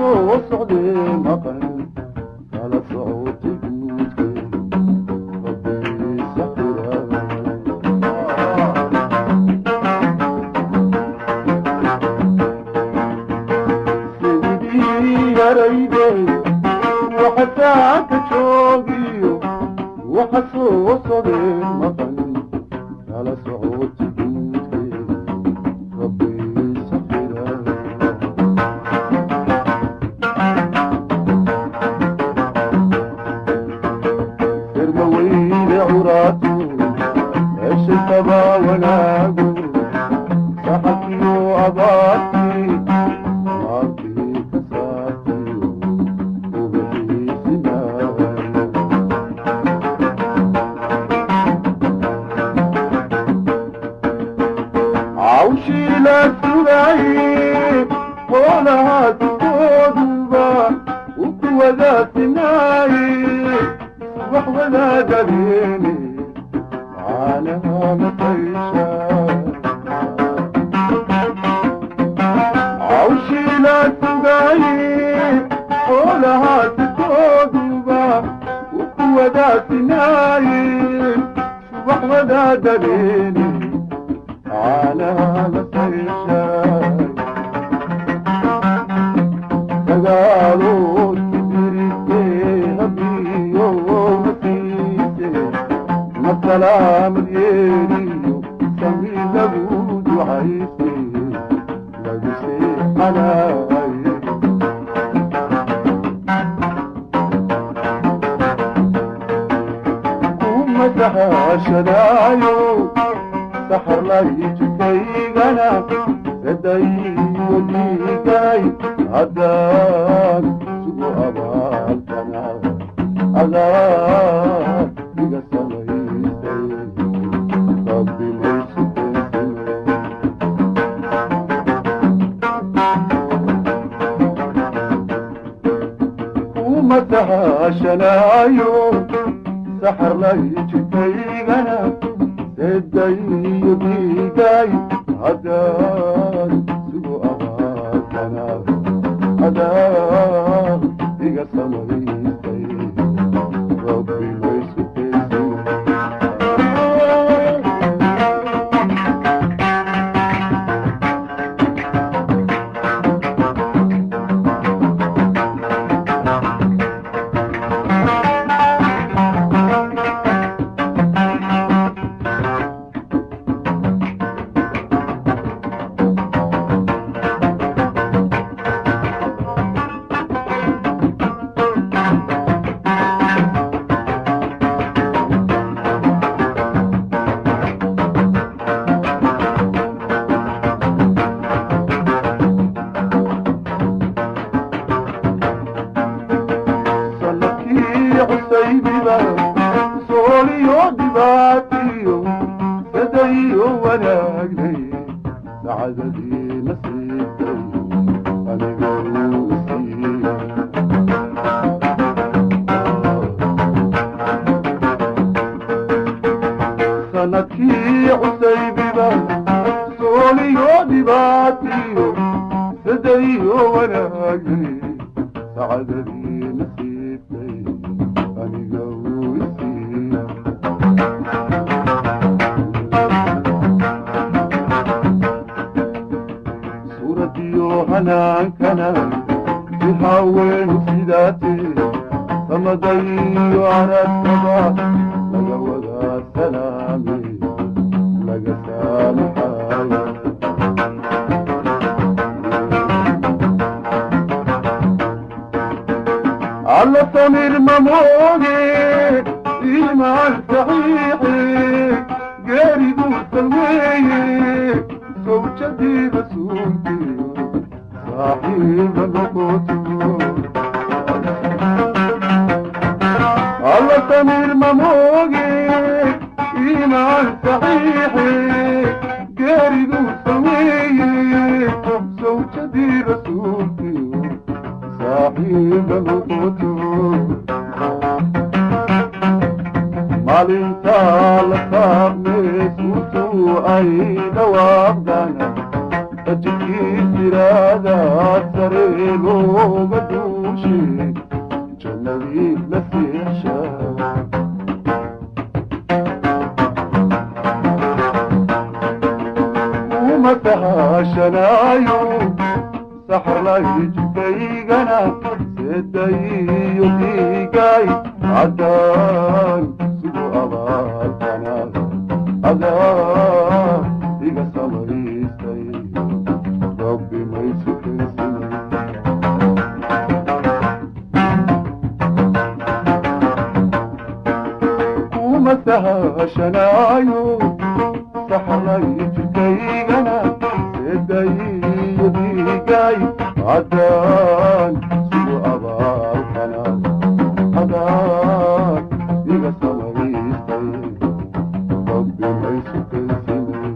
soo socdee maqan kala socotay guudkay Rabbi saxira. Sawidii yarayde waxasaaka joogiyo waxa soo socdee maqan kala socotay guudkay Rabbi saxira. Sirma weyne curaatu meeshay qabaa wanaagu saxakiyo abaartii maarkii ka saartiyo ubixiisinaa. Cawshii la sugaayey xoolahaas kooduba u ku wadaasinaayey subax wadaagadeene caanaha masaysha. Cawshii la sugaayey xoolahaas kooduba u ku wadaasinaayey subax wadaagadeene caanaha masaysha. Sagaalood kibirtee Rabbiyo nasiise masalaamad yeeliyo sami lagu ducayse lagu seexanaaye. Kuma saxaashanaayo saxarlay jidkaygana sadayo dhiigay haddaan sugo abaalkana adaa iga samaysay Rabbi maysu keensamay. Kuma saxaashanaayo saxarlay jidkaygana sedayo dhiigay haddaan sugo abaalkana adaa iga samaysay Rabbi maysu keensamay. Sanadkii cusaybiba sooliyo dhibaatiyo sadayo wanaagnay sacadadii nasiibtay aniga uu siiyey. Sanadkii cusaybiba sooliyo dhibaatiyo sadayo wanaagnay sacadadii nasiibtay aniga uu isiiyey. Suuradiyo hanaankana si haweenu sidaatee samadayo aradkaba laga wadaa salaame laga saamaxaayo. Alla samir mamooge iimaan saxiixe geeridu salweeye sawjadii rasuulkiyo saaxiiba noqoto. Alla samir mamooge iimaan saxiixe geeridu salweeye sawjadii rasuulkiyo saaxiiba noqoto. Maalintaa la saaqmee suurtuu ay dhawaaqdana Sajidkii siraadaad sare looga duushay, jannadii la seexshaa. Kuma sahashanaayo saxarlay jidkaygana, sedayiyo dhiigay caddaan sugu abaalkana adaa iga samaystay, Rabbi maysu kensimay. Kuma sahashanaayo saxarlay jidkaygana, sedayiyo dhiigay caddaan sugu abaalkana adaa iga samaystay, Rabbi maysu kensimay.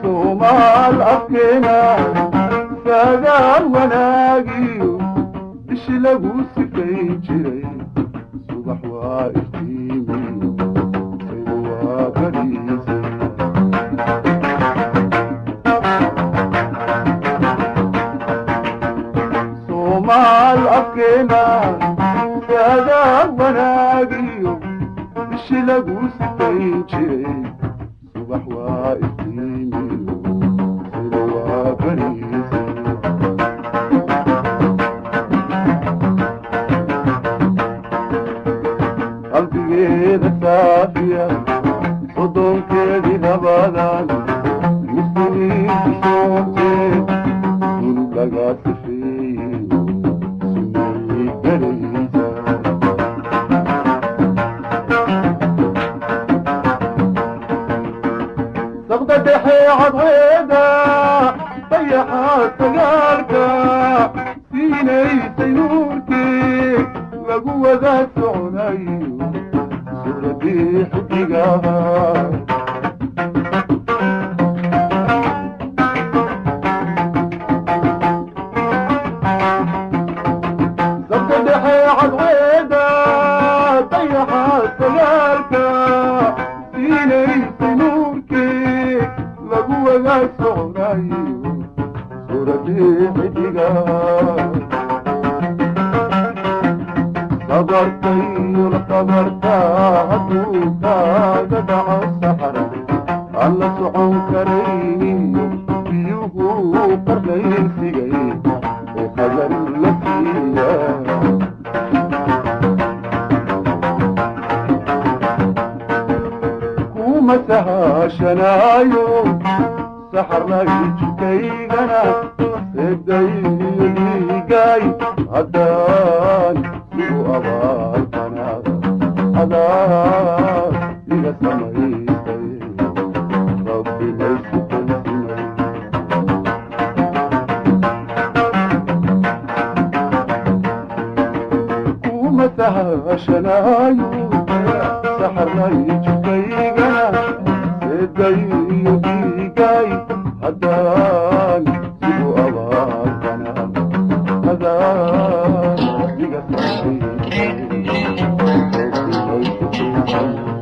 Soomaal afkeena sagaal wanaagiyo bishi lagu sifayn jiray, subax waa iftiimiyo saygu waa bariisay. Soomaal afkeena sagaal wanaagiyo bishi lagu sifayn jiray, subax waa iftiimiyo saygu waa bariisay. Qalbigeeda saafiya soddonkeedii labadan muslimiintu soonteed, dunub laga sifeeyey sunnay gelaysa. Saqda dhexe cadceeda dayaxa sagaalka siinaysay nuurkii lagu wada soconayo suuradii xidigaha. Saqda dhexe cadceeda dayaxa sagaalka siinaysay nuurkii lagu wada soconayo suuradii xidigaha. Sabartayo la sabartaa hadduu kaaga dhaco saxara aan la socon karayniyo biyuhu qarnaysigay oo qadar la siiya. Kuma sahashanaayo saxarlay jidkaygana, sedayiyo dhiigay haddaan sigu abaalkana adaa iga samaystay, Rabbi maysu kensimay. Kuma sahashanaayo saxarlay jidkaygana, sedayiyo dhiigay haddaan sigu abaalkana adaa iga samaystay, Rabbi maysu kensimay.